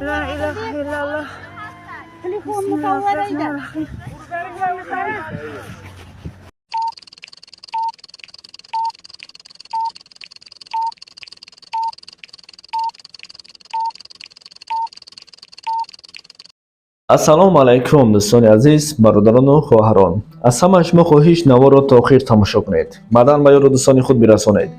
La ilaha illalloh. Telefonni kavlaraydi. Bismillahirrahmanirrahim. Ассалому алайкум, дӯстони азиз, бародарону хоҳарон. Аз ҳама шумо хоҳиш: наворро то охир тамошо кунед, баъдан ба ёру дӯстони худ бирасонед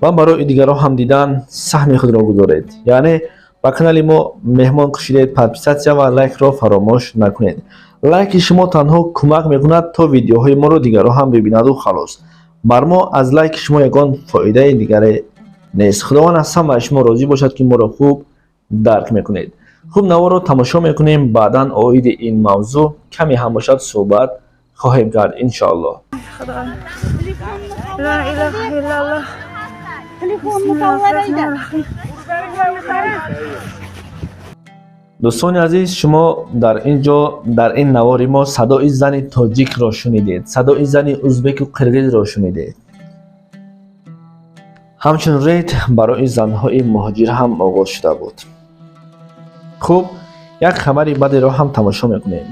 ва барои дигарон ҳам дидан саҳми худро гузоред. Яъне ба канали мо меҳмон кушидед, подписаться ва лайкро фаромӯш накунед. Лайки шумо танҳо кӯмак мекунад, то видеоҳои моро дигарон ҳам бибинаду халос. Бар мо аз лайки шумо ягон фоидаи дигаре нест. Худованд аз ҳамаи шумо розӣ бошад, ки моро хуб дарк мекунед. Хуб, наворро тамошо мекунем, баъдан оиди ин мавзӯъ каме ҳам бошад суҳбат хоҳем кард, иншоаллоҳ. Xudo. La ilaha illalloh. Telefonni kavlaraydi. Bismillahirrahmanirrahim. Дӯстони азиз, шумо дар ин ҷо, дар ин навори мо, садои зани тоҷикро шунидед, садои зани узбеку қирғизро шунидед. Ҳамчун рейд барои занҳои муҳоҷир ҳам оғоз шуда буд. Хуб, як хабари бадеро ҳам тамошо мекунем.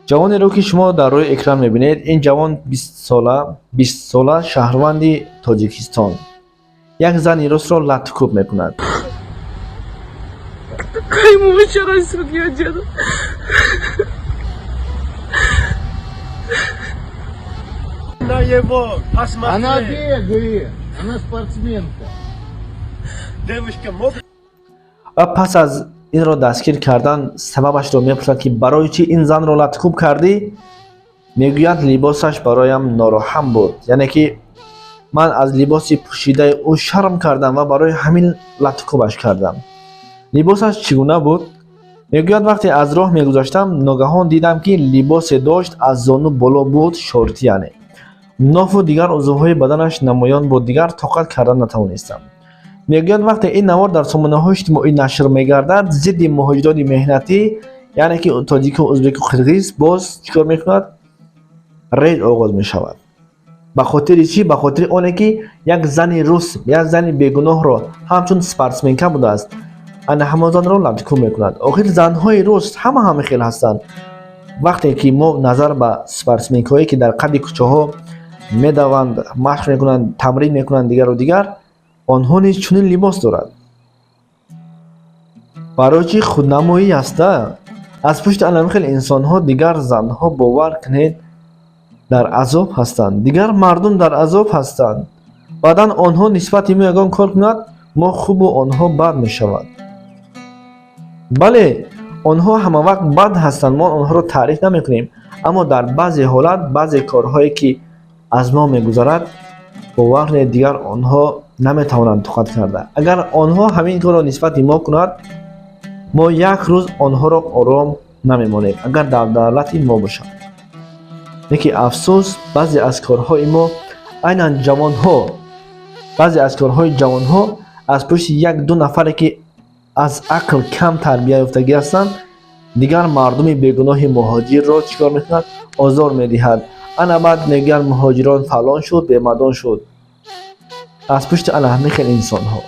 Ҷавонеро, ки шумо дар рӯи экран мебинед, ин ҷавон 20 сола, 20 сола, шаҳрванди Тоҷикистон, як зани русро латукӯб мекунад. Какая ему вообще разница, как я одета? На его посмотри. Она бегает, она спортсменка. Девушка может Ва пас аз инро дастгир кардан сабабашро мепурсад, ки барои чӣ ин занро латукӯб кардӣ? Мегӯяд, либосаш бароям нороҳам буд, яъне ки ман аз либоси пӯшидаи ӯ шарм кардам ва барои ҳамин латукӯбаш кардам. Либосаш чӣ гуна буд? Мегӯяд, вақте аз роҳ мегузаштам, ногаҳон дидам, ки либосе дошт, аз зону боло буд, шорти, яъне нофу дигар узвҳои баданаш намоён буд. Дигар тоқат кардан натавонистам. Мегӯяд, вақте ин навор дар сомонаҳои иҷтимоӣ нашр мегардад, зидди муҳоҷирони меҳнатӣ, яъне ки тоҷику, узбеку, қирғиз, боз чӣ кор мекунад? Рейд оғоз мешавад. Ба хотири чӣ? Ба хотири оне ки як зани рус, як зани бегуноҳро, ҳамчун спортсменка будааст, ана ҳамон занро латукӯб мекунад. Охир занҳои рус ҳама ҳама хел ҳастанд. Вақте ки мо назар ба спортсменкаҳое, ки дар қади кӯчаҳо медаванд, машқ мекунанд, тамрин мекунанд, дигару дигар, онҳо низ чунин либос дорад. Барои чӣ? Худнамоӣ аста. Аз пушти ана ҳамин хел инсонҳо дигар занҳо, бовар кунед, дар азоб ҳастанд, дигар мардум дар азоб ҳастанд. Баъдан онҳо нисбати мо ягон кор кунад, мо хубу онҳо бад мешавад. Бале, онҳо ҳамавақт бад ҳастанд, мо онҳоро таъриф намекунем, аммо дар баъзе ҳолат, баъзе корҳое, ки аз мо мегузарад, бовар кунед, дигар онҳо наметавонанд тоқат карда. Агар онҳо ҳамин корро нисбати мо кунад, мо як рӯз онҳоро ором намемонем, агар дар давлати мо бошад. Лекин афсӯс, баъзе аз корҳои мо, айнан ҷавонҳо, баъзе аз корҳои ҷавонҳо аз пушти як ду нафаре, ки аз ақл кам тарбия ёфтагӣ ҳастанд, дигар мардуми бегуноҳи муҳоҷирро чӣ кор мекунад? Озор медиҳад. Ана баъд мегӯянд, муҳоҷирон фалон шуд, бемадон шуд, аз пушти ана ҳамин хел инсонҳо.